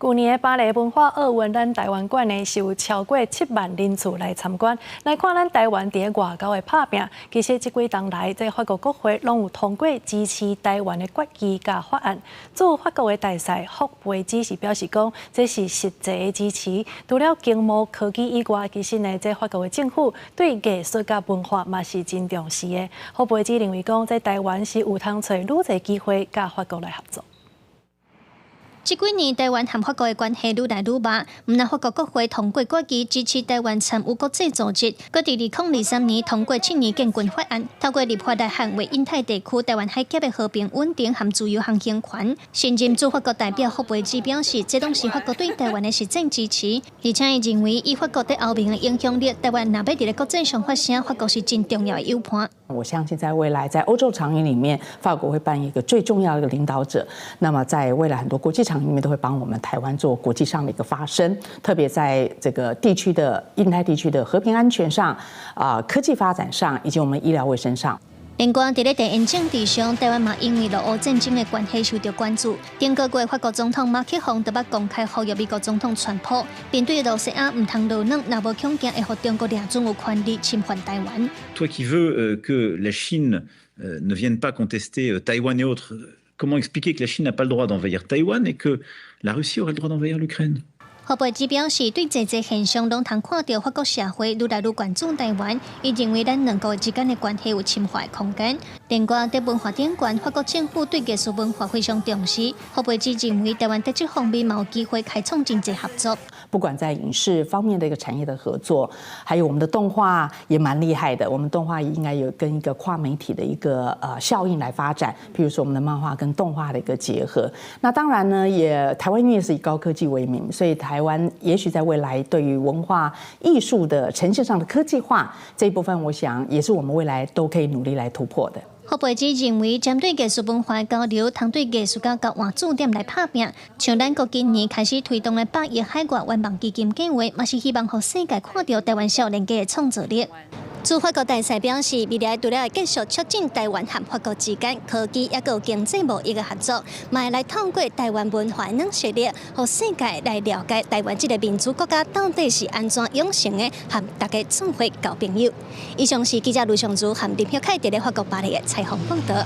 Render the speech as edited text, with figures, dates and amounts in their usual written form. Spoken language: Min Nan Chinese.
舊年的巴黎文化奧運，咱台灣館呢是有超過7萬人次來參觀。來看咱台灣佇外交的拍拚，其實這幾冬來，這法國國會攏有通過支持台灣的決議佮法案。駐法國的大使霍培茲是表示講，這是實際的支持。除了經貿科技以外，其實呢，這法國的政府對藝術佮文化嘛是真重視的。霍培茲認為講，這台灣是有通揣愈濟機會佮法國來合作。這幾年，台灣和法國的關係愈來愈密。毋但法國國會通過決議支持台灣參與國際組織，閣佇2023年通過七年建軍法案，透過立法來捍衛印太地區台灣海峽的和平穩定和自由航行權。新任駐法國代表霍培茲表示，這攏是法國對台灣的實際支持，而且伊認為以法國佇歐盟的影響力，台灣若欲佇咧國際上發聲，法國是真重要的友伴。我相信在未來，在歐洲場域裡面，法國會扮演一個最重要的一個領導者。那麼在未來很多國際場域裡面，都會幫我們台灣做國際上的一個發聲，特別在這個地區的印太地區的和平安全上、科技發展上，以及我們醫療衛生上。另外，佇咧地緣政治上，台灣嘛因為俄烏戰爭的關係受到關注。頂個月，法國總統馬克宏就捌公開呼籲美國總統川普，面對羅西亞毋通落軟，若無強行會予中國掠準有權利侵犯台灣。 Toi qui veux que la Chine ne vienne pas contester Taïwan et autres, comment expliquer que la Chine n'a pas le droit d'envahir Taïwan et que la Russie aurait le droit d'envahir l'Ukraine？霍培茲表示，對這個現象攏通看著法國社會愈來愈關注台灣，伊認為咱兩國之間的關係有深化的空間。另外，佇文化頂懸，法國政府對藝術文化非常重視。霍培茲認為，台灣佇這方面嘛有機會開創真濟合作。不管在影視方面的一個產業的合作，還有我們的動畫也蠻厲害的。我們動畫應該有跟一個跨媒體的一個效應來發展，譬如說我們的漫畫跟動畫的一個結合。那當然呢，也台灣因為是以高科技為名，所以台灣也許在未來對於文化藝術的呈現上的科技化這一部分，我想也是我們未來都可以努力來突破的。霍培茲認為，針對藝術文化交流，通對藝術家交換駐點來拍拚。像咱國今年開始推動的百億海外願望基金計劃，嘛是希望予世界看著台灣少年家的創造力。駐法國大使表示，未來除了會繼續促進台灣和法國之間科技抑閣有經濟貿易的合作，嘛會來透過台灣文化的軟實力，予世界來了解台灣這个民主國家到底是按怎養成的，和大家做伙交朋友。以上是記者盧尚如和林曉凱佇咧法國巴黎的採訪報導。